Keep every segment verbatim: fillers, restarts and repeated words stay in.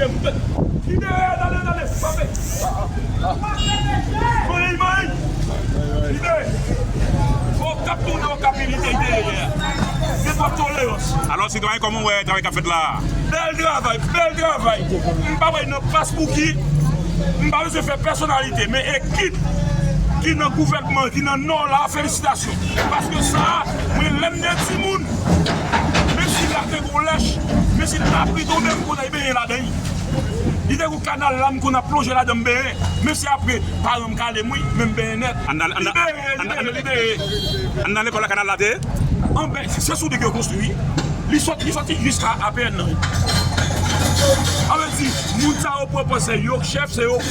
Libere, tande, tande, frape. Manye, manye. Libere. Okap tounen, Okap milite, libere. Gen twòp tolerans. Alò, sitwayen, kòman w wè travay k ap fèt la a? Bèl travay, bèl travay. M pa bay nan pas pou ki, m pa bezwen fè pèsonalite, men ekip ki nan gouvènman, ki nan Nò la, felisitasyon. Paske sa a, mwen, lè m te timoun, menm si la te gon lèch, menm si lapli tonbe, m konn al benyen ladan l. Li te gon kanal la, m konn ap plonje ladan m benyen. Menm si apre, paran m kale m, wi, men m benyen nèt. Ann nan, ann nan, Libere, ann nan, libere, ann nan, libere. Ann nan lekòl la kanal la te ye? Anben, se sou dik yo konstwi, wi. Li sot, li soti jiska A P N nan, wi. Sa vle di, moun sa yo pran pòz se yo k chèf, se yo k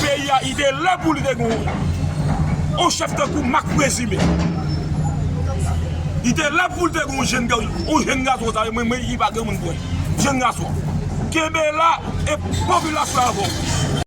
peyi a, li te lè pou li te gon, on chèf tankou Mak Prezime. Li te lè pou li te gon jèn ga-, on jèn gason sa, mwen, mwen, li pa granmoun pou mwen. Jèn gason. Kenbe la, e popilasyon avè w.